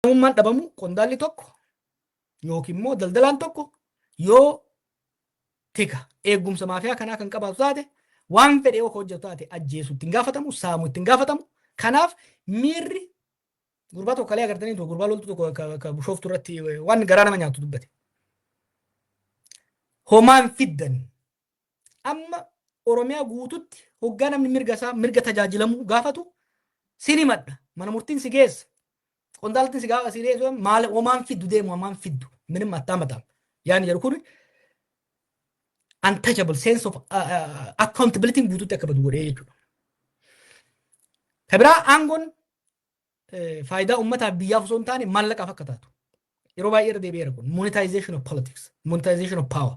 Amanamummaan dhabamu, qondaalli tokko yookiin immoo daldalaan tokko yoo tika eegumsa maafiyaa kanaa kan qabaatu taate, waan fedhe yoo hojjetu taate, ajjeesu ittiin gaafatamu, saamu ittiin gaafatamu. Kanaaf miirri gurbaa tokko kalee agartanii, gurbaa loltuu tokko ka Bishooftuu irratti waan garaa nama nyaatu dubbate. Homaan fiddan amma Oromiyaa guututti hoggaa namni mirga isaa, mirga tajaajilamuu gaafatu, sin himadha, mana murtiin si geessa, qondaaltiin si gaafa si geessu, maal homaan fiddu deemu, homaan fiddu minim attaamatam yaani jedhu kun untouchable sense of accountability guututti akka badu godhee jechuudha. Ka biraa, aangoon faayidaa uummataaf biyyaaf osoo hin taane maallaqaaf akka taatu. Yeroo baay'ee irra deebi'eera kun monetization of politics, monetization of power.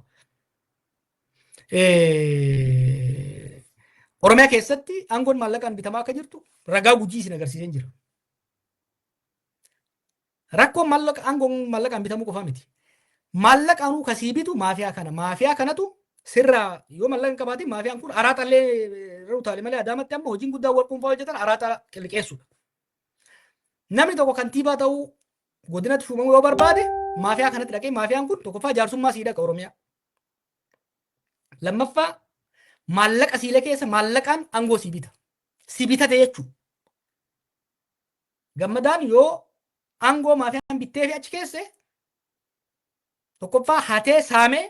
Oromiyaa keessatti aangoon maallaqaan bitamaa akka jirtu ragaa Gujii isin agarsiisee jira. Rakkoon maallaqa aangoon maallaqaan bitamuu qofaa miti. Maallaqaanuu kasii bitu maafiyaa kana. Maafiyaa kanatu sirraa yoo maallaqa hin qabaatin, maafiyaan kun araaxallee irra utaale malee, Adaamatti amma hojiin guddaa wal dhuunfaa hojjetan araaxa liqeessuudha. Namni tokko kantiibaa ta'uu, godinatti shuumamuu yoo barbaade, maafiyaa kanatti dhaqee, maafiyaan kun tokkoffaa jaarsummaa sii dhaqa Oromiyaa. Lammaffaa, maallaqa siilee keessa maallaqaan aangoo sii bita. Si bitate jechuudha. Gammadaan yoo aangoo maafiyaan bittee fi achi keesse, tokkoffaa hatee, saamee,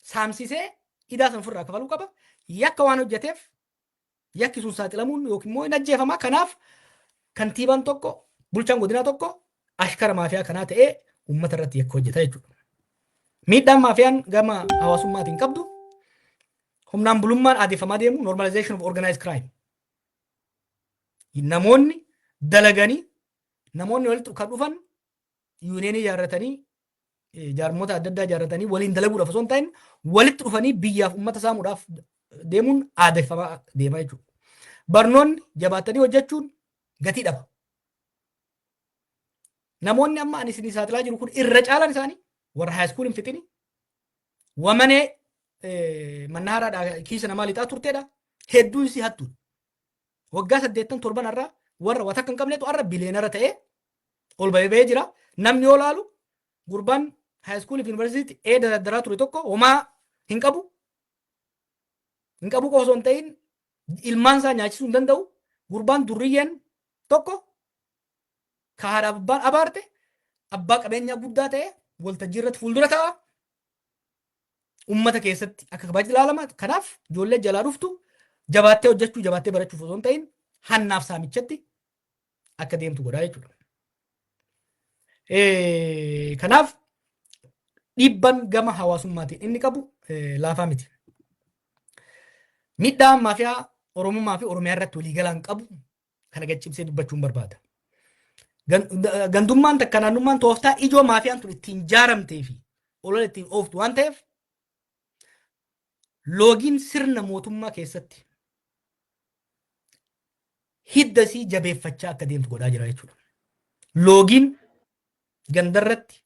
saamsisee idaa san ofirraa kafaluu qaba. Yakka waan hojjeteef yakki sun saaxilamuun yookiin immoo hin ajjeefama. Kanaaf kantiibaan tokko, bulchaan godinaa tokko ashkara maafiyaa kanaa ta'ee uummata irratti yakka hojjeta jechuudha. Miidhaan maafiyaan gama hawaasummaatiin qabdu, humnaan bulummaan aadeffamaa deemu, normalization of organized crime. Namoonni dalaganii, namoonni walitti kan dhufan yuuniyeenii ijaarratanii, jaarmoota adda addaa ijaarratanii waliin dalaguudhaaf osoo hin ta'in, walitti dhufanii biyyaaf uummata saamuudhaaf deemuun aadeffamaa deema jechuudha. Barnoonni, jabaattanii hojjechuun gatii dhaba. Namoonni amma ani isinii saaxilaa jiru kun irra caalaan isaanii warra high school hin fixini. Wamanee mannaaraadhaa kiisa namaa lixaa turteedha. Hedduun isii hattuudha. Waggaa 8 7 irraa warra wata akka hin qabnetu har'a billionaire ta'ee ol bahee bahee jira. Namni yoo laalu, gurbaan high school fi yuunivarsiitii eeda daddaraa ture tokko homaa hin qabu. Hin qabu qofa osoo hin ta'in, ilmaan isaa nyaachisuu hin danda'u. Gurbaan durriyyeen tokko ka haadhaaf abbaan abaarte abbaa qabeenyaa guddaa ta'e waltajjii irratti fuuldura ta'a. Uummata keessatti akka kabajatti ilaalama. Kanaaf ijoollee jalaa dhuftu jabaattee hojjechuu, jabaattee barachuuf osoo hin ta'in, hannaaf saamichatti akka deemtu godhaa jechuudha. Kanaaf dhiibban gama hawaasummaatiin inni qabu laafaa miti. Miidhaan maafiyaa Oromummaa fi Oromiyaa irratti waliigalaan qabu kana gaccibsee dubbachuun barbaada. Gandummaan takka naannummaan tooftaa ijoo maafiyaan tun ittiin jaaramtee fi olola ittiin ooftu waan ta'eef, loogiin sirna mootummaa keessatti hidda isii jabeeffachaa akka deemtu godhaa jira jechuudha. Loogiin gandarratti,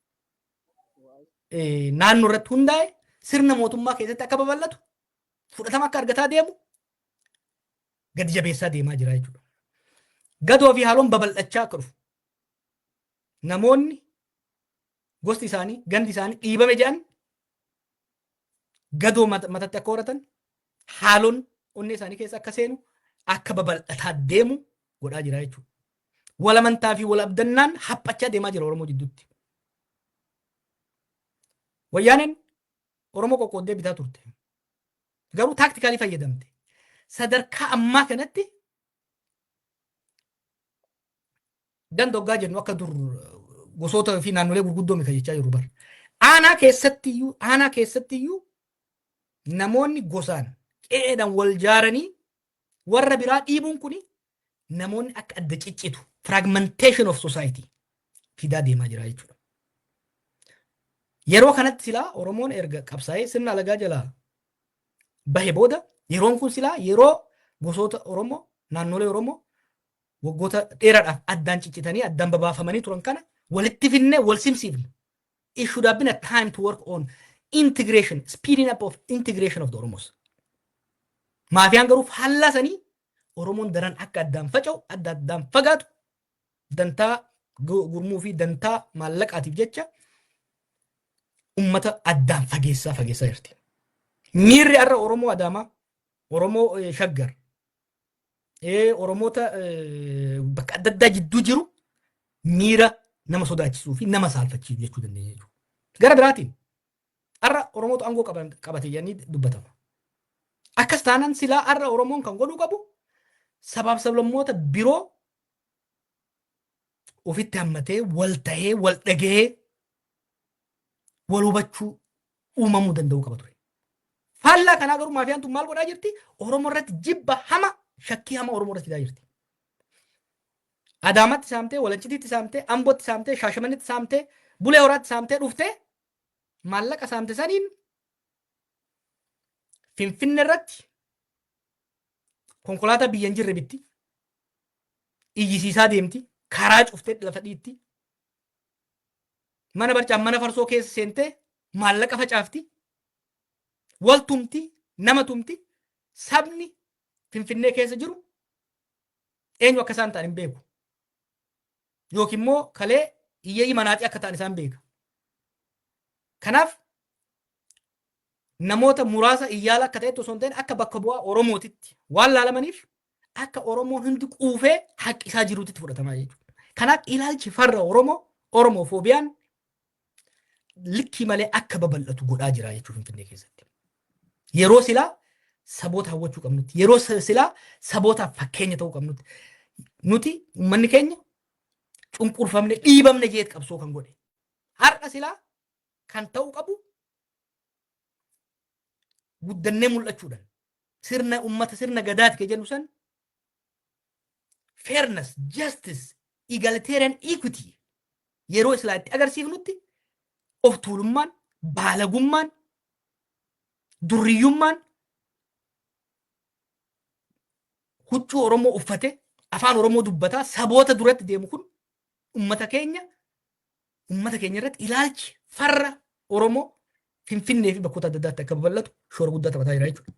naannoo irratti hundaa'e sirna mootummaa keessatti akka babal'atu, fudhatama akka argataa deemu gadi jabeessaa deemaa jira jechuudha. Gadoo fi haaloon babal'achaa akka dhufu, namoonni gosti isaanii, gandi isaanii dhiibame jedhan gadoo matatti akka horatan, haaloon onnee isaanii keessa akka seenu, akka babal'ataa deemu godhaa jira jechuudha. Wal amantaa fi wal abdannaan haphachaa deemaa jira Oromoo jidduutti. Wayyaaneen Oromoo qoqqooddee bitaa turte. Garuu tactically fayyadamte. Sadarkaa ammaa kanatti ganda hoggaa jennu akka dur gosoota fi naannolee gurguddoo miti jechaa jiru bara. Aanaa keessatti iyyuu namoonni gosaan qe'eedhaan wal jaaranii warra biraa dhiibuun kuni namoonni akka adda ciccitu, fragmentation of society fidaa deemaa jira jechuudha. Yeroo kanatti silaa Oromoon erga qabsaa'ee sirna alagaa jalaa bahe booda, yeroon kun silaa yeroo gosoota Oromoo, naannolee Oromoo waggoota dheeraadhaaf addaan ciccitanii addaan babaafamanii turan kana walitti finnee wal simsiifnu. It should have been a time to work on integration, speeding up of integration of the Oromos. Maafiyaan garuu faallaa sanii Oromoon daran akka addaan faca'u, adda addaan fagaatu, dantaa Gurmuu fi dantaa maallaqaatiif jecha ummata addaan fageessaa fageessaa jirti. Miirri har'a Oromoo Adaamaa, Oromoo Shaggar, Oromoota bakka adda addaa jidduu jiru miira nama sodaachisuu fi nama saalfachiisu jechuu dandeenya jechuudha. Gara biraatiin har'a Oromootu aangoo qabate jedhanii dubbatama. Akkas taanaan silaa har'a Oromoon kan godhuu qabu sabaaf sablammoota biroo ofitti hammatee, wal tahee, wal dhagahee, wal hubachuu uumamuu danda'uu qaba ture. Faallaa kanaa garuu maafiyaan tun maal godhaa jirti? Oromoo irratti jibba hama, shakkii hama Oromoo irratti fidaa jirti. Adaamatti saamtee, Walancitiitti saamtee, Ambootti saamtee, Shaashamannitti saamtee, Bulee Horaatti saamtee dhuftee maallaqa saamte saniin Finfinne irratti konkolaataa biyya hin jirre bitti. Iyyisiisaa deemti. Karaa cuftee lafa dhiitti. Mana barcaan mana farsoo keessa seentee maallaqa facaafti. Wal tumti, nama tumti. Sabni Finfinnee keessa jiru eenyu akka isaan ta'an hin beeku. Yookiin immoo kalee hiyyeeyyii manaaxii akka ta'an isaan beeka. Kanaaf namoota muraasa iyyaala akka ta'etti osoo hin ta'in akka bakka bu'aa Oromootitti waan laalamaniif akka Oromoon hundi quufee haqqisaa jiruutitti fudhatamaa jechuudha. Kanaaf ilaalchi farra Oromoo, Oromofoobiyaan likkii malee akka babal'atu godhaa jira jechuudha Finfinnee keessatti. Yeroo silaa saboota hawwachuu qabnutti, yeroo silaa sabootaaf fakkeenya ta'uu qabnutti, nuti uummanni keenya cunqurfamne, dhiibamne jeet qabsoo kan godhe. Har'a silaa kan ta'uu qabu guddannee mul'achuudhaan sirna ummata, sirna gadaati ke jennu san, fairness, justice, egalitarian equity yeroo silaa itti agarsiifnutti, of tuulummaan, baalagummaan, durriyyummaan huccuu Oromoo uffate, afaan Oromoo dubbataa saboota duratti deemu kun ummata keenya irratti ilaalchi farra Oromoo Finfinnee fi bakkoota adda addaatti akka babal'atu shoora guddaa taphataa jira jechuudha.